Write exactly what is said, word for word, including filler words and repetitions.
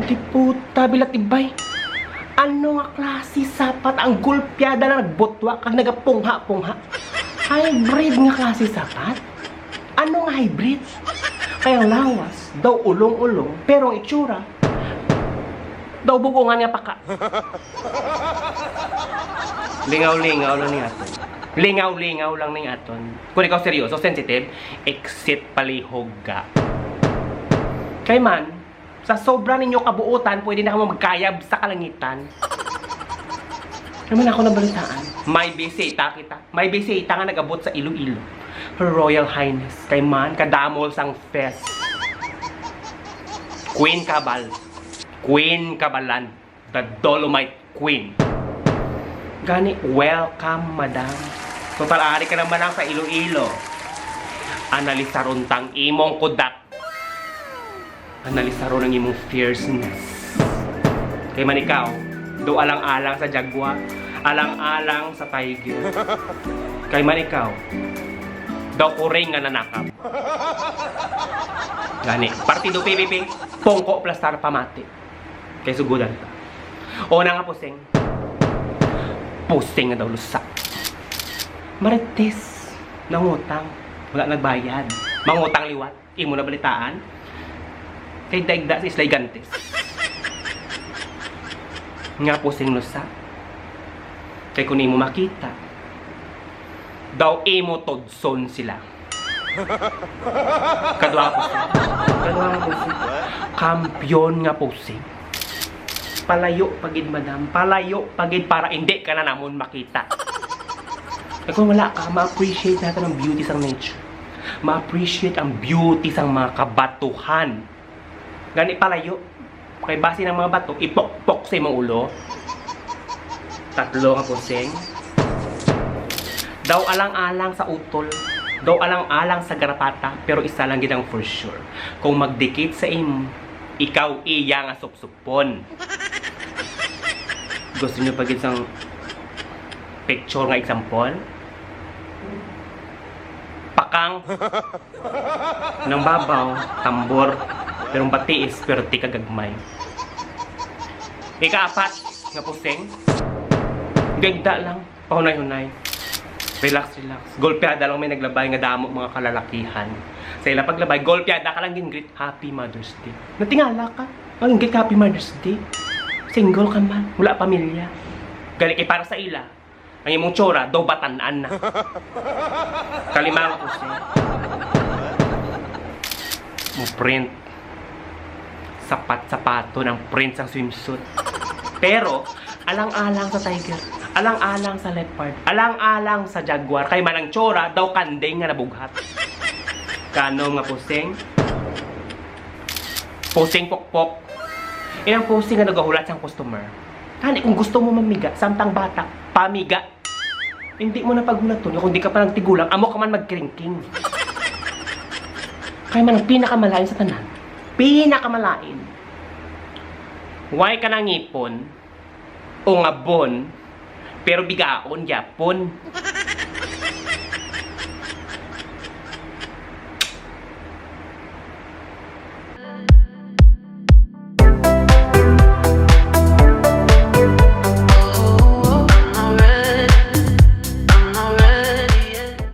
Di puta, bilat ibay. Ano nga klase sapat ang gulpyada na nagbutwa kag nagapungha-pungha? Hybrid nga klase sapat? Ano nga hybrid? Kay ang lawas, daw ulong-ulong, pero ang itsura, daw bugongan nga paka. Lingaw-lingaw lang ni aton. Lingaw-lingaw lang ni aton. Kung ikaw seryoso, sensitive, exit palihog ka. Kay man, sa sobra ninyo kabuutan, pwede na kamo magkayab sa kalangitan. Naman ako nabalitaan. May bisita kita. May bisita nga nag-abot sa Iloilo. Her Royal Highness, kay man kadamol sang fest. Queen Kabal. Queen Kabalan. The Dolomite Queen. Gani, welcome, madam. Total, ari ka naman lang sa Iloilo. Analisaron tang imong kudak. Analisaron ang imong fierceness. Kay man ikaw, daw alang-alang sa jaguar, alang-alang sa tiger. Kay man ikaw, daw kuring nga nanakap. Gani, Partido P P P, pungko plastar pamati. Kay sugudan ta. O na nga, pusing. Pusing nga daw lusa. Marites, nangutang. Wala nagbayad. Mangutang liwat. Imo na balitaan? Kay daigda sa Islay Gantes. Nga pusing lusa. Kay kung imo makita, daw imo todson sila. Kadwa nga pusing. Kadwa nga pusing. Kampiyon nga pusing. Palayo pa gid, madam. Palayo pa gid para hindi ka na namon makita. Kay kung wala ka, ma-appreciate natin ang beauty sang nature. Ma-appreciate ang beauty sang mga kabatuhan. Gani palayo. Kay basi ng mga bato, ipokpok sa imong ulo. Tatlo nga pusing. Daw alang-alang sa utol. Daw alang-alang sa garapata, pero isa lang gid ang for sure. Kung magdikit sa imo, ikaw iya nga supsupon. Gusto niyo pa gid sang picture nga example? Pakang. Nang babaw, tambor, pero ang batiis, perti kagagmay. Ikaapat nga pusing, gagda lang, pahunay-hunay. Relax, relax. Golpeada lang may naglabay nga damo mga kalalakihan. Sa ila paglabay, golpeada ka lang gin-greet, "Happy Mother's Day." Natingala ka, ang greet, "Happy Mother's Day." Single ka man, wala pamilya. Gani kay para sa ila, ang imong tsura, daw batan-an na. Kalima nga pusing. Mo print. Sapat-sapaton ang print sang swimsuit. Pero, alang-alang sa tiger, alang-alang sa leopard, alang-alang sa jaguar, kay man ang tsura, daw kanding nga nabughat. Kanom nga pusing. Pusing pokpok. Inang pusing nga nagahulat sang customer. Gani, kung gusto mo mamiga, samtang bata, pamiga. Hindi mo na paghulaton nga kung di ka pa nagtigulang, amo ka man magkiringking. Kay man ang pinakamalain sa tanan. Pinakamalain. Way ka nangipon o ngabon, pero bigaon gyapon.